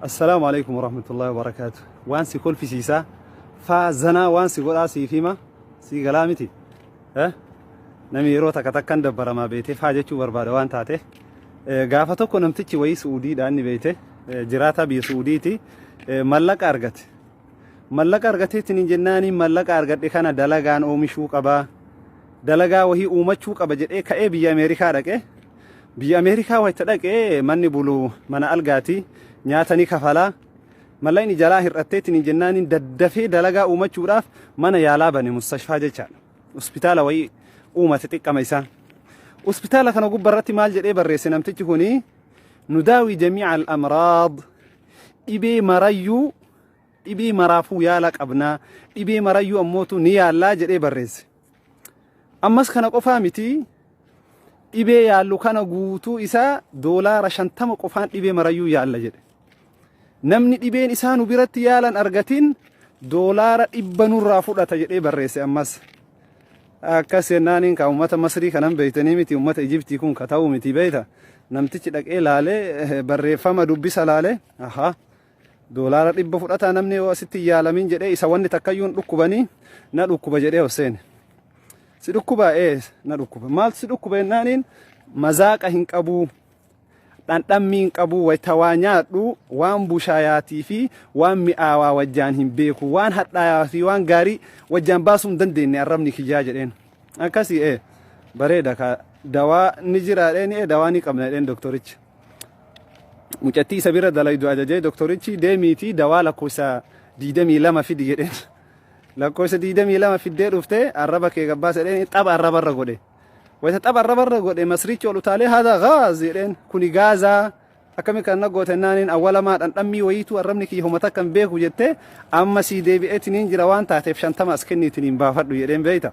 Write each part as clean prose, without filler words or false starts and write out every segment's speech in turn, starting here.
Assalaamu alaikum warahmatullahi wabarakaatu. Waan si kolfisiisaa faa zanaa waan si godhaa siif hima sii galaa miti. Eh? Namni yeroo takka takkan dabbaramaa beetee faa jechuu barbaada waan taate. Eh, Gaafa tokko namtichi wayii Su'uudiidha inni beeyte eh, jiraataa biyya Su'uudiiti eh, mallaqa argate. Mallaqa argateetiin hin jennaaniin mallaqa argadhe kana dalagaan oomishuu qaba. Dalagaa wahii uumachuu qaba jedhee ka'ee biyya Ameerikaa dhaqe. Biyya Ameerikaa wayita dhaqe manni bulu mana algaati nyaata ni kafala. Mallaqni jalaa hir'atteetiin hin jennaaniin daddafee dalagaa uumachuudhaaf mana yaalaa bane mustashfaa jechaadha. Hospitaala wayii uumate xiqqama isaa. Hospitaala kana gubbarratti maal jedhee barreesse namtichi kuni nudaawi jamii'a al-amraad dhibee marayyuu dhibee maraafuu yaala qabnaa dhibee marayyuu ammootu ni yaallaa jedhee barreesse. Ammas kana qofaa miti dhibee yaallu kana guutuu isaa doolaara 50 qofaan dhibee marayyuu yaalla jedhe. Namni dhibeen isaa nu biratti yaalan argatin doolaara 100 nurraa fudhata jedhee barreesse ammas. Akkas jennaaniin ka uummata Masrii kanan beektanii miti uummata Ijiptii kun ka ta'u miti beekta. Namtichi dhaqee laalee barreeffama dubbisa laalee ahaa doolaara 100 fudhataa namni yoo asitti hin yaalamin jedhee isa wanni takkayyuu hin dhukkubanii na dhukkuba jedhee ol seene. Si dhukkubaa ee na dhukkuba. Maaltu si dhukkuba jennaaniin mazaaqa hin qabuu dhandhammii hin qabuu wayta waa nyaadhu waan bushaayaatii fi waan mi'aawaa wajjaan hin beeku waan hadhaayaa fi waan gaarii wajjaan baasuu hin dandeenye arrabni kiyyaa jedheen. Akkasii ee bareeda ka dawaa ni jira jedheen ee dawaa ni qabna jedheen doktorichi. Mucattii isa bira dalaydu ajajee doktorichi deemiitii dawaa lakkoofsa 22 fidi jedheen. Lakkoofsa 22 fiddee dhuftee arraba kee gabbaasa jedheen xaba arrabarra godhe. Wayita xaba arrabarra godhe masrichi ol utaalee haadha gaaz jedheen kuni gaazaa akkami kan na goote naaniin awwalamaa dhandhammii wayiituu arrabni kiyya homa takka hin beeku jettee amma sii deebi'eetiniin jira waan taateef 50 as kenniitiniin baafadhu jedheen beeyta.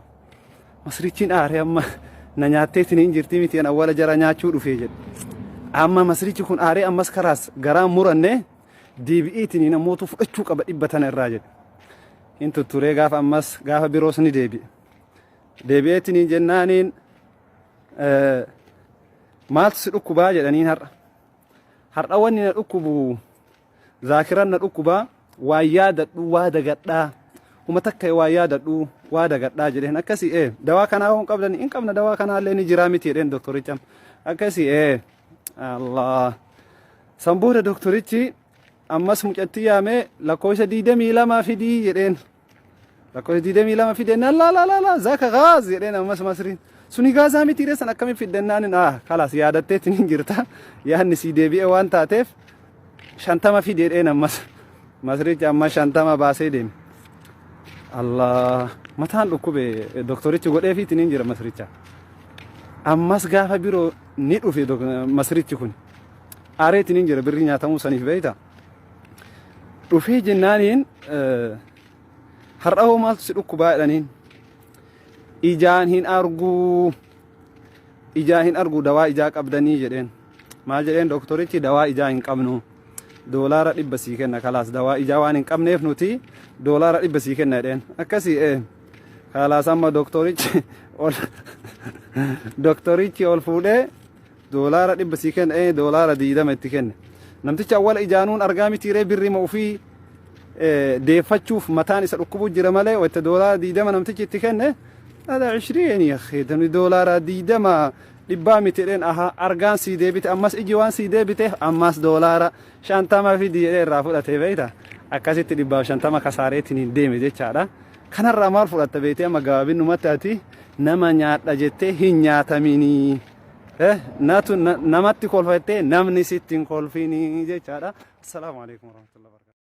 Masrichiin aaree amma na nyaatteetiniin jirti miti an awwala jara nyaachuu dhufee jedhe. Amma masrichi kun aaree ammas karaas garaan muranne deebi'eetiniin ammootu fudhachuu qaba 100 tana irraa jedhe. Hin tutturee gaafa ammas gaafa biroos ni deebi'e. Deebi'eetiniin jennaaniin maaltu si dhukkubaa jedhaniin har'a. Har'a wanni na dhukkubu Zaakiran na dhukkuba waan yaadadhu waa dagadhaa uma takka waan yaadadhu waa dagadhaa jedheen akkasii ee dawaa kanaa hoo hin qabdani hin qabna dawaa kanaa illee ni jiraa miti jedheen doktoricha akkasii ee Allah san booda doktorichi ammas mucattii yaamee lakkoofsa 22 fidii jedheen Lakkoofsa 22 fide naan laa laa laa laa zaaka gaaz jedheen ammas masriin. Suni gaazaa miti reessan akkamiin fiddennaan ah kalaas yaadatteetti ni jirta yaadni sii deebi'e waan taateef 50 fide jedheen ammas masrichi amma 50 baasee deeme. Allah mataan dhukkube doktorichi godheefiitti ni jira masricha. Ammas gaafa biroo ni dhufe masrichi kun. Aareetti ni jira birrii nyaatamuu saniif beeyta. Dhufee jennaaniin har'a hoo maaltu si dhukkubaa jedhaniin ijaan hin arguu ijaan hin arguu dawaa ijaa qabdanii jedheen maal jedheen doktorichi dawaa ijaa hin qabnu doolaara 100 sii kenna kalaas dawaa ijaa waan hin qabneef nuti doolaara 100 sii kenna jedheen akkasii ee kalaas amma doktorichi ol doktorichi ol fuudhee Doolaara 100 sii kenna ee doolaara 20 itti kenne. Namtichi awwala ijaanuun argaa miti ree birrima ofii deeffachuuf mataan isa dhukkubuu jira malee wayta doolaara 20 namtichi itti kenne ala 20 yakhi doolaara 20 dhibbaa miti jedheen aha argaan sii deebite ammas iji waan sii deebiteef ammas doolaara 50 fidi jedhee irraa fudhatee beekta akkasitti 150 kasaareetiin hin deeme jechaadha. Kanarraa maal fudhatta beektee amma gabaabinumatti ati nama nyaadha jettee hin nyaataminii. Natu namatti kolfa jettee namni sitti hin kolfinii jechaadha. Assalaamu alaikum warahmatullahi wabarakatuh.